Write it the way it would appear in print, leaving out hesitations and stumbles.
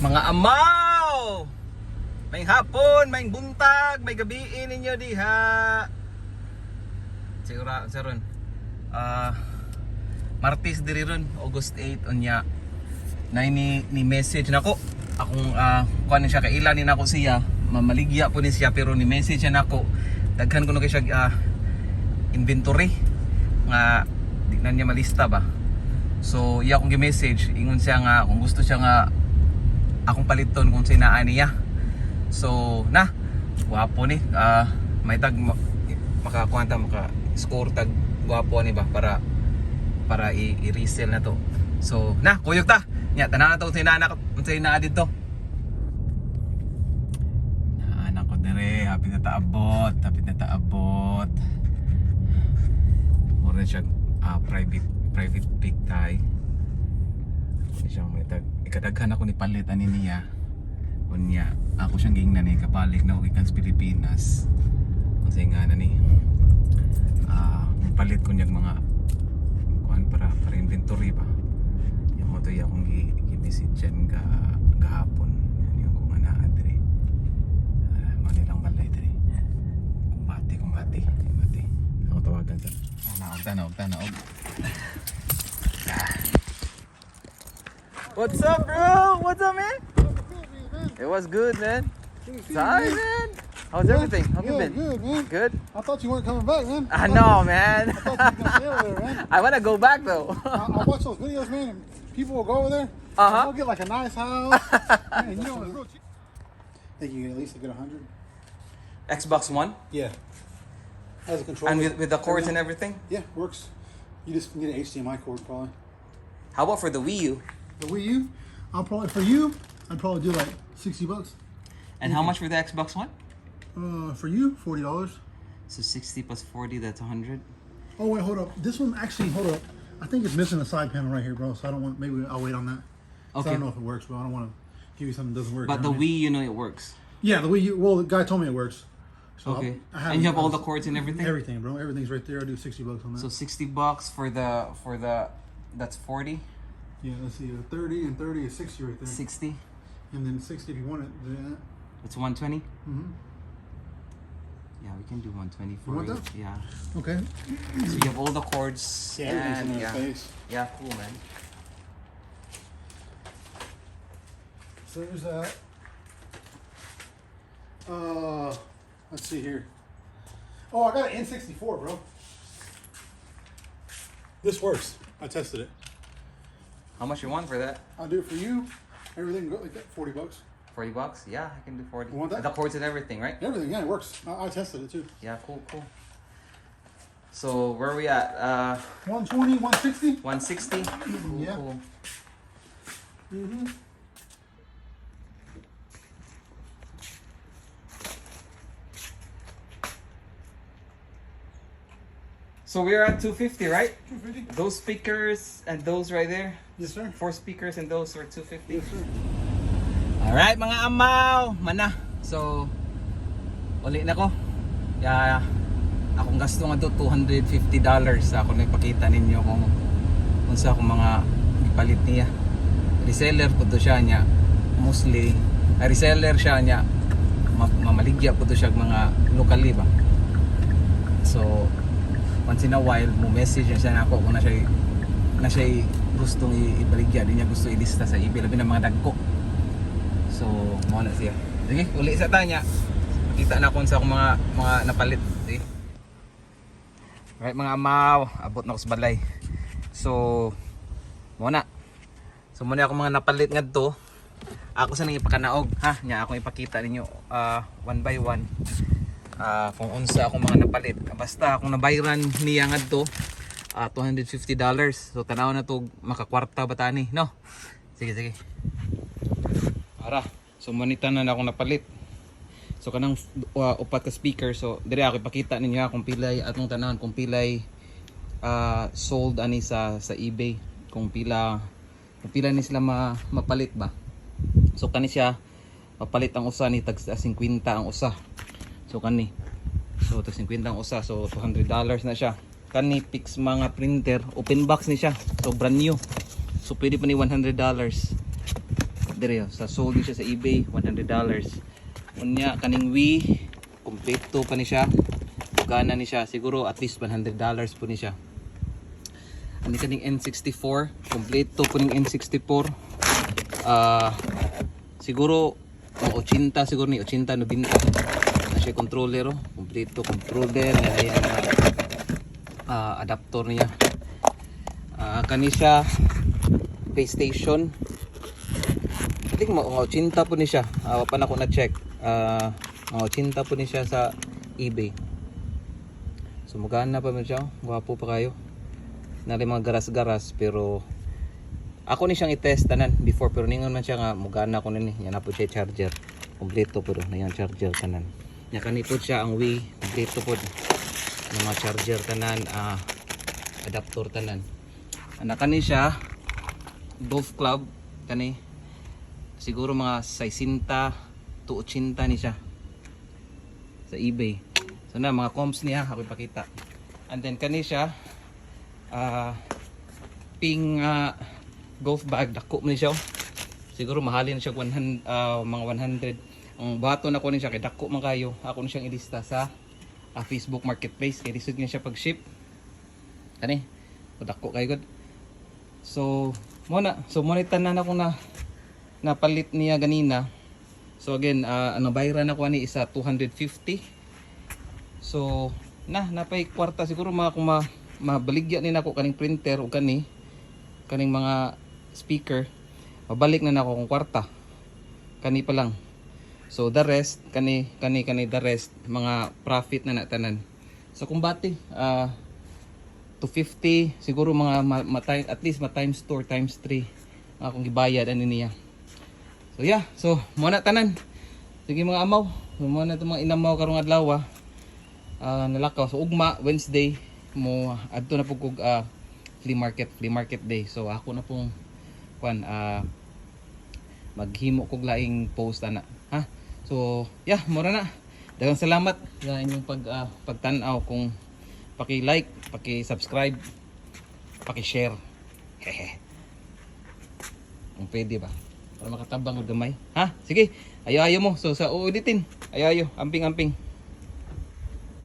Mga amaw! May hapon, may buntag, may gabi ninyo diha. Siguro sa ron. Ah, Martes diri ron, August 8 unya. Nay ni message nako. Akong kuan ni siya, kaila ni nako siya, mamaligya po ni siya pero ni message siya nako. Daghan ko no kay siya inventory nga di na niya malista ba. So iya akong gi-message, ingon siya nga kung gusto siya nga akong paliton kung sinaan niya. So na, gwapo ni. May tag makakuha ta, maka score tag gwapo ni ba para para i-resell na to. So na, kuyog ta. Nya tanan na to sinaan na sinaa dito. Naanak ko dire, hapit na taabot, hapit na taabot. Mura na siya private private pick tay. Ako siyang may tag ikadaghan ako ni palit ani niya. Unya, ako siyang gingnan ni kabalik na ako gikan sa Pilipinas. Unsay nga na ni? Palit ko niyag mga kuan para para inventory ba. Yung mo to iya akong gi-message yan ga gahapon. Yan yung kung ana diri. Ah, mo nilang balay diri. Kumbati, kumbati, kumbati. Ako tawagan sa. Naog ta, naog ta, naog. What's up, bro? What's up, man? It was good, man. Sorry, man. How's everything? How you Yeah, been? good, man. Good? I thought you weren't coming back, man. I know, man. I thought you were gonna stay over there, man. I wanna go back though. I watch those videos, man, and people will go over there. And they'll get like a nice house. Man, it's real cheap. Think you can at least get 100? Xbox One Yeah. Has a controller. and with the cords and everything. Yeah, works. You just need an HDMI cord, probably. How about for the Wii U? The Wii U, I'll probably for you, I'd probably do like $60. And how much for the Xbox One? For you, $40. So 60 plus 40, that's 100. Oh wait, hold up. This one actually, hold up. I think it's missing a side panel right here, bro. So I don't want. Maybe I'll wait on that. 'Cause I Okay. don't know if it works, bro. I don't want to give you something that doesn't work. But you the know what I mean? Wii, you know it works. Yeah, the Wii U. Well, the guy told me it works. So Okay. I haven't- And you have all the cords and everything? Everything, bro. Everything's right there. I do $60 on that. So $60 for the that's 40, Yeah, let's see. 30 and 30 is 60 right there. 60. And then 60 if you want it. Then It's 120. Yeah, we can do 120 for You want you. that? Yeah. Okay. So you have all the cords. Yeah, everything's and in yeah. there face. Yeah, cool, man. So there's that. Let's see here. Oh, I got an N64, bro. This works. I tested it. How much you want for that? I'll do it for you. Everything go like that, $40. $40? Yeah, I can do 40. You want that? The cords and everything, right? Everything, yeah, it works. I tested it too. Yeah, cool. So where are we at? 120, 160. 160? Cool, Yeah. cool. So we're at 250, right? 250. Those speakers and those right there. Yes, sir. Four speakers and those were 250. Yes, sir. Alright mga amaw, mana. So uli na ko. Ya, akong gasto nga to $250. Ako nagpakita ninyo kung unsa akong mga gipalit niya. Reseller po to siya niya. Mostly ay reseller siya niya. Mamaligya po to siya og mga locally ba. So once in a while mo message na siya nako kung na siya gustong ibaligya, di niya gusto ilista sa eBay labi na mga dagko. So, mo na siya. Sige, uli sa tanya. Makita na kung sa akong mga napalit. Sige. Alright mga amaw, abot na ko sa balay. So, mo na. So, mo na akong mga napalit ngadto. Ako sa nang ipakanaog, ha? Nya akong ipakita ninyo one by one. Kung unsa akong mga napalit. Basta akong nabayran niya ngadto $250. So tanaw na to makakwarta ba tani, no? Sige, sige. Ara, so manita na akong napalit. So kanang upat ka speaker, so dire ako ipakita ninyo ha, kung pilay atong tanan kung pilay sold ani sa eBay, kung pila ni sila mapalit ba. So kani siya mapalit ang usa ni tag 50 ang usa. So kani. So tag 50 ang usa, so $200 na siya. Kani fix mga printer, open box ni siya. So brand new. So pwede pa ni $100. Dire, oh, sa sold ni siya sa eBay, $100. Unya kaning Wii, kompleto pa ni siya. Gana ni siya siguro at least $100 po ni siya. Ani kaning N64, kompleto po ning N64. Ah, siguro mga 80 siguro ni, 80, 90 na siya. Controller, oh. Kompleto controller na yan, adapter niya. Kani siya PlayStation, I think mga 80 po ni siya. Pa na ko na check. Mga 80 po ni siya sa eBay. So magana pa man siya, oh. Gwapo pa kayo. Nari mga garas-garas, pero ako ni siyang i-test tanan before, pero ningon man siya nga mugana ko nini. Yan na po siya, charger. Kompleto po na yung charger tanan. Nya kani po siya ang Wii, kompleto po. Mga charger tanan, adapter tanan. Ana kani siya golf club, kani siguro mga 60 to 80 ni siya sa eBay. So na mga comps niya ako ipakita. And then kani siya ping golf bag, dako man ni siya, oh. Siguro mahalin siya 100, mga 100. Ang bato na ko ni siya kay dako man kayo. Ako ni siyang ilista sa Facebook Marketplace kay lisod niya siya pag-ship. Kani. O, dako kayo gud. So, mo na. So, mo na tanan ako na napalit niya ganina. So again, ano bayaran ako ani isa 250. So, na napay kwarta siguro mga kung mabaligya ni nako kaning printer o kaning mga speaker, mabalik na nako akong kwarta. Kani pa lang. So the rest kani kani kani, the rest mga profit na na tanan. So kung bati 250 siguro mga at least ma times 2 or times 3 ang akong gibayad ani niya. So yeah, so mo na tanan. Sige mga amaw, so, mo na itong mga inamaw karong adlaw. Nalakaw. So ugma Wednesday mo adto na pud kog flea market, flea market day. So ako na pong kwan, maghimo kog laing post ana. Ha? So yeah, mura na. Daghang salamat sa inyong pagtan-aw, kung paki-like, paki-subscribe, paki-share. Hehe. Kung pwede ba? Para makatabang og gamay. Ha? Sige. Ayo ayo mo. So sa uulitin. Ayo ayo. Amping amping.